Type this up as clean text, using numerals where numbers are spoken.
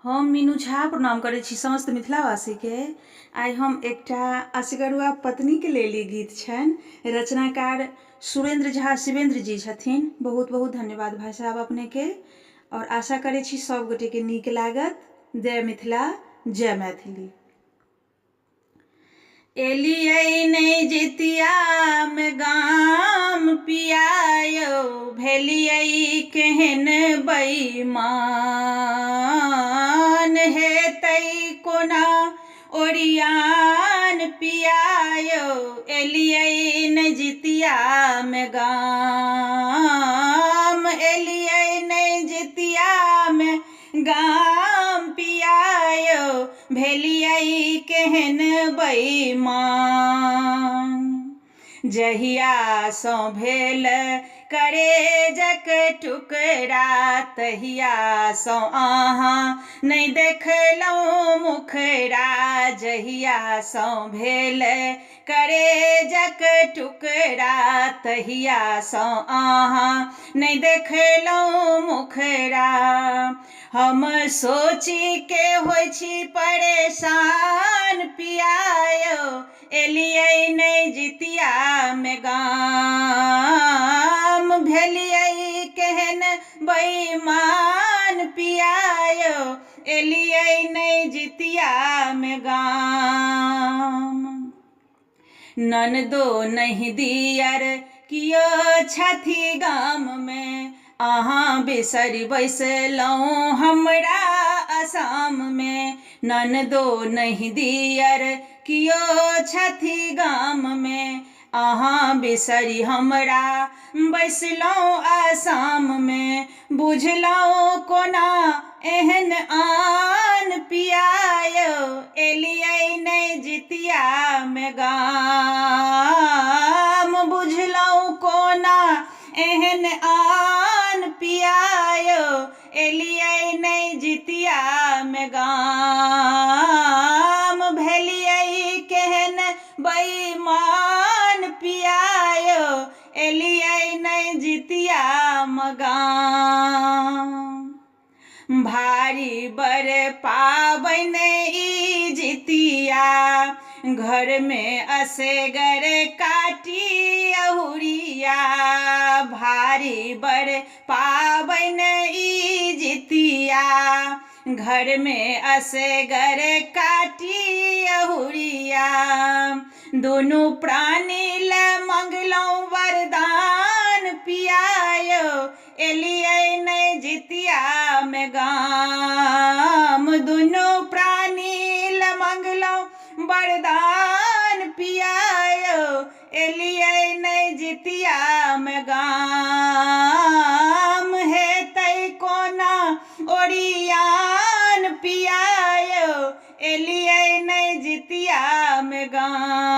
हम मीनू झा प्रणाम करै छी समस्त मिथिलावासीके। आइ हम एकटा असगरुआ पत्नीके लेल ई गीत छनि। रचनाकार सुरेन्द्र झा शिवेन्द्र जी छथिन। बहुत बहुत धन्यवाद भाइ साहब अपनेके, आओर आशा करै छी सब गोटेके नीक लागत। जय मिथिला, जय मैथिली। एलियै नहि जितियामे गाम पियायौ, भेलियै केहन बेईमान, हेतै कोना ओरियान पियायौ, एलियै नहि जितियामे गाम, एलियै नहि जितियामे गाम पियायौ, भेलियै केहन बेईमान। जहियासँ भेल करेजक टुकड़ा, तहियासँ अहाँ नहि देखलहुँ मुखड़ा। जहियासँ भेल करेजक टुकड़ा, तहियासँ अहाँ नहि देखलहुँ मुखड़ा। हम सोची के होइ छी परेशान पियायौ, एलियै नहि जितियामे गाम, भेलियै केहन बेईमान पियायौ, एलियै नहि जितियामे गाम। ननदो नहि दियर कियो छथि गाममे, अहाँ बिसरि बैसलहुँ हमरा असाममे। ननदो नहि दियर कियो छथि गाममे, अहाँ बिसरि हमरा बैसलहुँ असाममे। बुझलहुँ कोना एहन आन पियायौ, एलियै नहि जितियामे गाम, बुझलहुँ कोना एहन आन पियायौ, एलियै नहि जितियामे गाम, भेलियै केहन बेईमान पियायौ, एलियै नहि जितियामे गाम। भारी बड़ पाबनि ई जितिया, घरमे असगर काटी अहुरिया। भारी बड़ पाबनि ई जितिया, घरमे असगर काटी अहुरिया। दुनू प्राणी लए मंगलहुँ वरदान पियायौ, एलियै नहि जितियामे गाम, दुनू प्राणी लए मंगलहुँ वरदान पियायौ, एलियै नहि जितियामे गाम, हेतै कोना ओरियान पियायौ, एलियै नहि जितियामे गाम।